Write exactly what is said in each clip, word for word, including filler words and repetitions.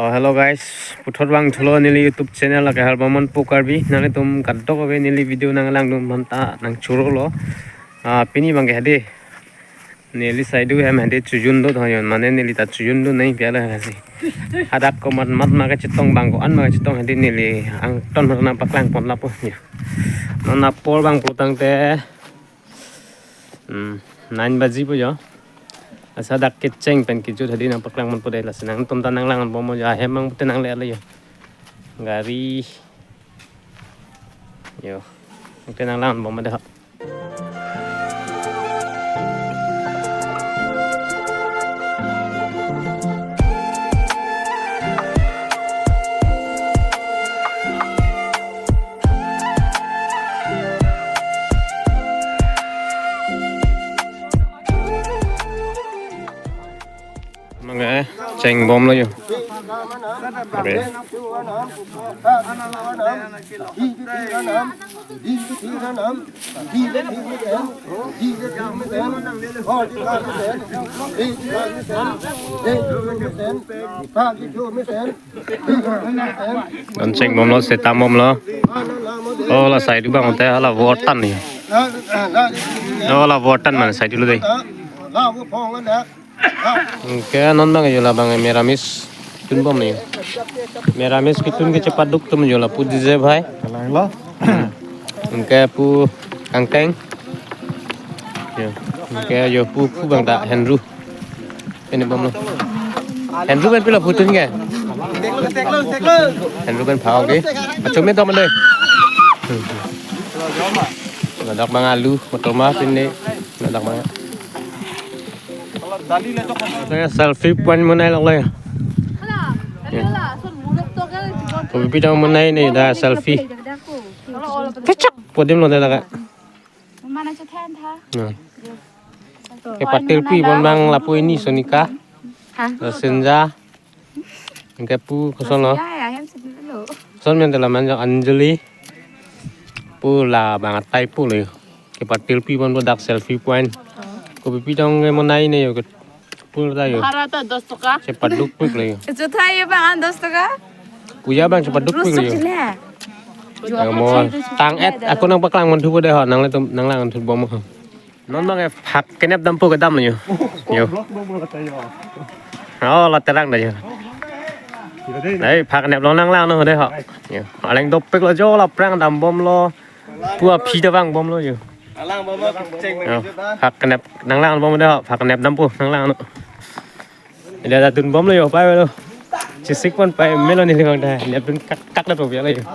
Oh, hello guys, puthot vangthulo neli YouTube channel lake Harbamon Pu Karbi. Nanglitum kadokave neli video nanglangdun aphan ta nangchurolo. Ah, pini abangke hedi neli saidu hem hedi chojun do thoyon, mane neli ta chojun do nai piala hasi. Hadak komat mat ma kachetong, bang ko-an ma kachetong, hedi neli angton ma nangpaklangpon lapu ya. Non apor abang pulotangte, hmm, nine baji po jo. Lasi dak kecheng pen kejut hedi nangpaklangponpo dei, lasi nangtum ta nanglangponbom jo, ahem abang pute nangle-le jo. Gari. Yo. Pute nanglangponbom dei ho. Mane chengbomlo jo. Oke. Non chengbomlo, setambomlo. Oh, la saidu abang te hala votan ni. Oh, la votan mane saidulo dei. Anke non abang jo, labang meramis tunbom ni. Meramis ketun ke chepaduk atum jo, lapu D J bhai. Kalang lo. Anke pu Kangteng. Yo. Anke jo pu, pu abang ta Henru. Ini bomlo. Henru pen pilo putun ke? Henru pen phao ke. Achome dom dei. Ladak abang alu, motor ma pin dei. Ladak abang. Saya selfie point monai lok le. Ya. Kopi pidang monai ni dah selfie. Kecak podium lo dah ka. Mana cethan tha? Nah. Kepatil pi pon abang lapu ini Sonika. Ha? Senja. Anke pu koson lo. Ya, ya, hem sedih dulu. Koson men telah manjang Anjali. Pu labang atai pulo. Kepatil pi pon dak selfie point. Kopi pidang ke monai ne jo. Pu ta jo. Bhara ta dos toka. Chepaduk pik lo jo. Itu tha ya bang, an dos toka. Puya abang chepaduk pik lo jo. Rusuk jile. Yo mo tang et, ako nangpaklangpon thupo dei ho, nanglitum nanglangthubom ho. Non abang ke phak kenep dampo kedam lo jo. Yo. Oh, la terang dah jo. Dei, phak kenep lo nanglangnon dei ho. Yo. Aleng dopik lo jo, la aphrang dambomlo. Pu aphi ta vangbomlo jo. Alang bom lo, ceng. Yo. Phak kenep nanglangponbom dei ho, phak kenep dampo nanglangnon. Ida ta tunbomlo jo, pai lo. Chesik pon pai melo ni limang ta. Nep tun kak kak da to biya lo jo.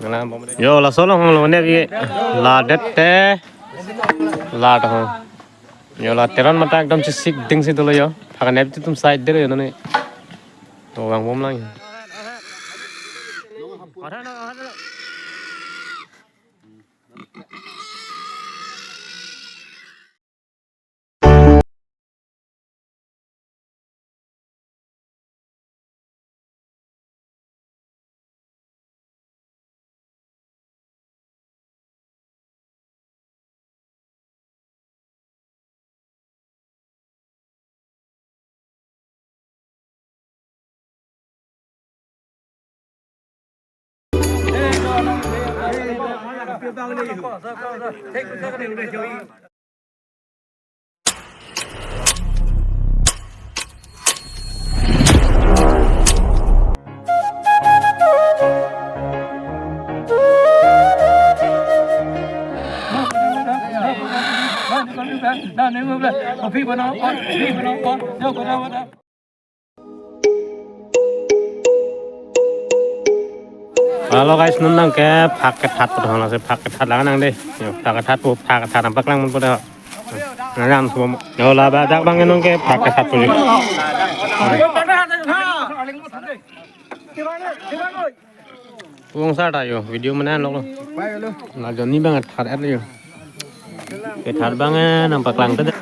Nanglangponbom dei. Yo, laso along lo nep ye. La det te. La to ho. Yo, la teron mata ekdom chesik ding si dolo jo. Phak kenep atum side dei lo jo nani. To vangbom lang. Hello guys, non abang ke phak kethat pu dei ho, lasi phak kethat lang nang dei. Yo, phak kethat pu, phak kethat nangpaklangponpo dei ho. Nang lam pu. Yo, ladak abang non ke phak kethat pu. Pu ong sa ta jo, video mana lo. La jonni abang that et jo. Kethat abang nangpaklang ta.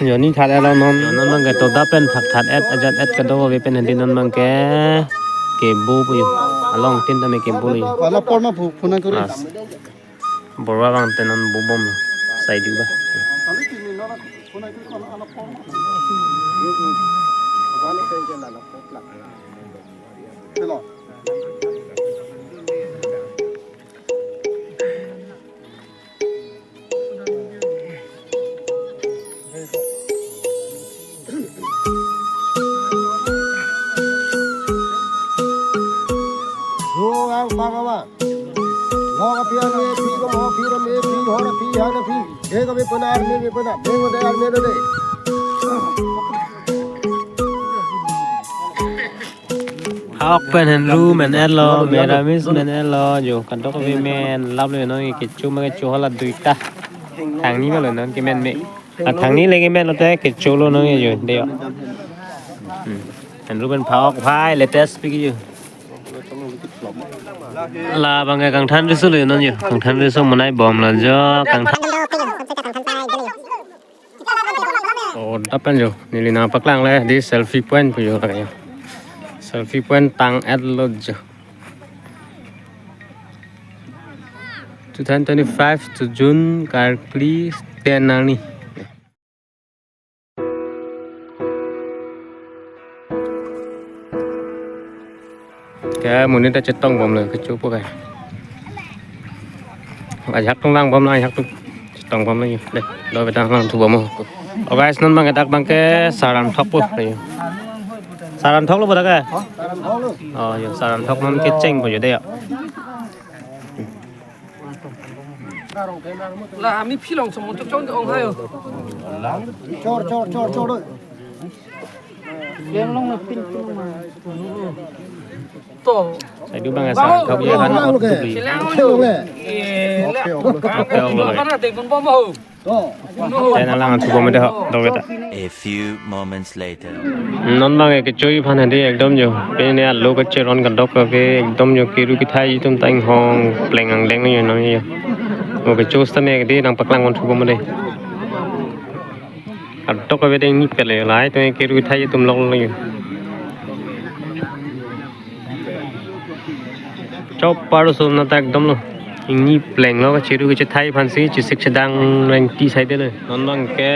Jonni that et lo non. Non abang ke toda pen phak that et, ajat et kadokave pen hedi non abang ke kebo pu jo. Along tin ta me kebo lo jo. Wala porma pu, puna kuri. Borwa abang te non bobom lo. Saidu ba. Ro ang pangama. Lo kapi arme pi ko mo pi arme pi hor pi han pi. He kapi puna arme pi puna. He mo de arme de. Hok pen henru men elo, meramis men elo, jo, kadokave men, lap lo non, kecho ma kecho hala duita. Thangni ma lo non, kemen me. A thangni le kemen lote, kecho lo non, jo, de yo. Hmm. Henru pen phak phai, latest pi jo. Labang ke kangthan riso lo non jo, kangthan riso monai bom lo jo, kangthan. Oh, dapen jo, neli nangpaklang le, di selfie point pu jo lake jo. Selfie point tang-et lo jo. Two thousand twenty-five to June, Karkli ten arni. Ke monit ta chetong bom lo kecho pu ke. Ajak tung lang bom lo, ajak tung chetong bom lo. De, lo beta lang thu bom lo. Oh guys, non bang ke dak bang ke saran thok pu. Saran thok lo beta ke? Oh, yo, saran thok non kecheng pu jo de yo. La, ami philong chomon chok chong ong hayo. Chor, chor, chor, chor. Leng long na pin pin ma. To. Sai du bang saran thok ye han. Leng long ke. Leng long. Eh, le. Okay, okay. Kana de gun bom ho. To. Channel lang thu bom de ho, do beta. A few moments later. Non bang ke kecho aphan hadi ekdom jo. Pini alo kacheron kadokave ekdom jo, keru kethai atum ta inghong pleng angleng jo non jo. Mo kecho sitame hadi nangpaklang on thu bom de. Kadokave de ingni pele lai to keru kethai atum lok lo jo. Chopar so na ta ekdom lo. Ingni pleng lo, kacheru kechethai aphan si chesik chedang reng ti sai de lo. Non bang ke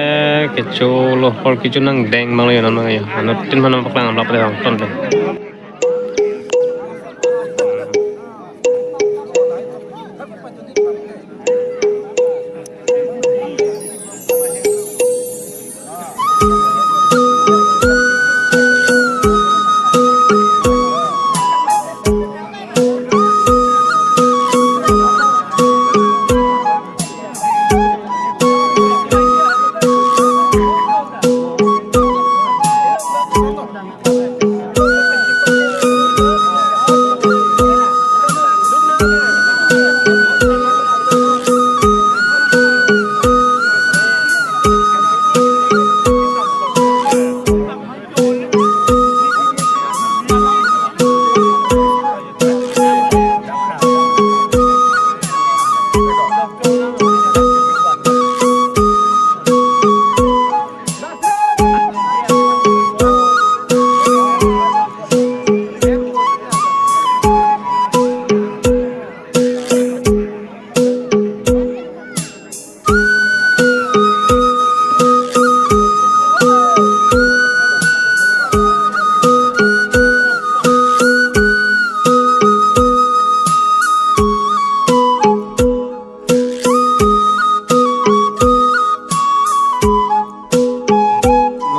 kecho lo, hor kecho nangdeng bang lo yo non bang yo. Anuttin aphan nangpaklang amlap le hong ton de.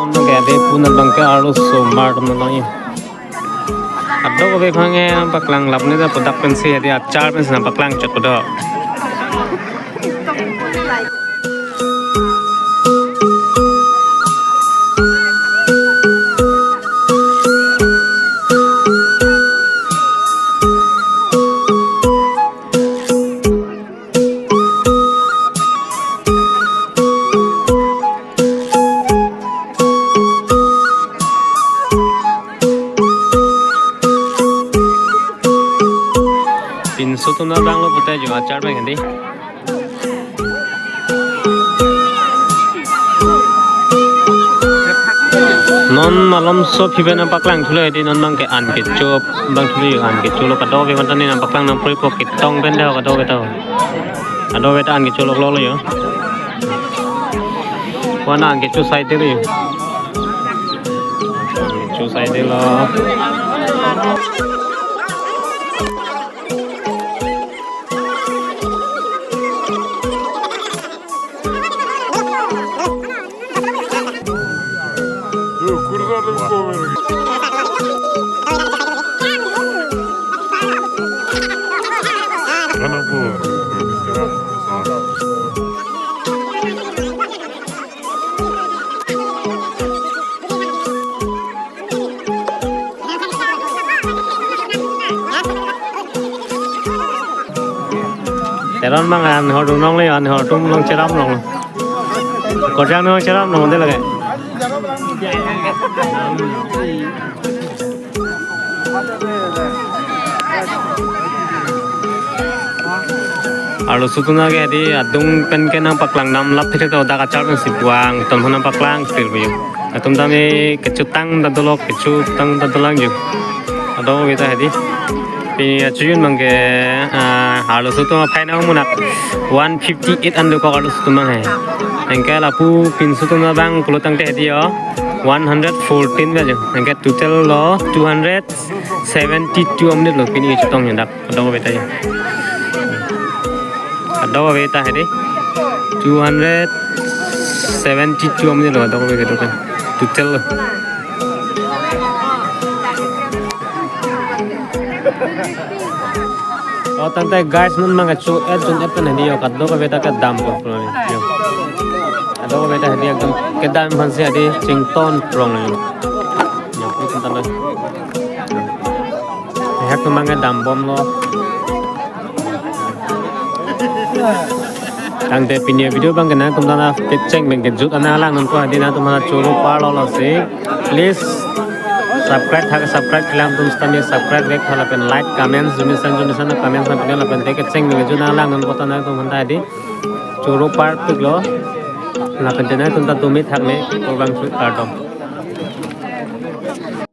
Non bang ke ade pu, non bang ke arlo osomar atum non bang ya. Kadokave aphan ke paklang lap ne ta, pu dak pensi hadi achar pensi nangpaklang chot pu do. Pinso atum nangdang lo pute jo achar pen hadi. Non malom so aphi pen nangpaklang thulo hadi, non bang ke an kecho bang thulo, an kecho lo, kadokave mata ne nangpaklang nangpre po, ketong pen de ho kadokave ta. Kadokave ta an kecho lok lo lo yo. Wana an kecho sai de lo yo. Sai dilo. Teron mang anhor dun longle, anhor atum along cherap longlo. Korjang along cherap longde lake. Arloso atum ke hedi adung pen ke nangpaklang dam lap thek to, dak achar pen si puang ton ho nangpaklang stil bu. Atum tame kechutang ta dolo, kechutang ta dolang ju. Kadokave ta hedi. Pini achujun abang ke, ah, arloso atum aphai nangmunak one fifty-eight an dokok arloso atum abang he. Anke lapu pinso atum abang pulo tangte hedi yo, one hundred fourteen ba ju. Anke total lo two hundred seventy-two amonit lo pini kechutong ya dak. Kadokave ta ya. Kadokave ta hedi. Two hundred seventy-two amonit lo kadokave kedo kan. Total lo. O tangte guys, non abang kecho-et chun-et pen hedi yo, kadokave ta kedam po pulo ni. Yo. Kadokave ta hedi ekdom kedam aphan si hedi chington prong yo. Yo, itum tanglo. Hek atum abang kedam bomlo. Tangte pini video abang ke nangtum ta kecheng pen kejut an nanglang nonpo hedi, nangtum aphan choro parlo lasi. Please subscribe, thak subscribe kelang atum sitame subscribe vek tha lapen like, comments, junisan junisan comments nangpi lapen te kecheng pen kejut nanglang nonpo ta nangtum aphan ta hedi. Choro parpiklo. Lapen te nangtum ta dumi thak me, kurvangthu, kardom.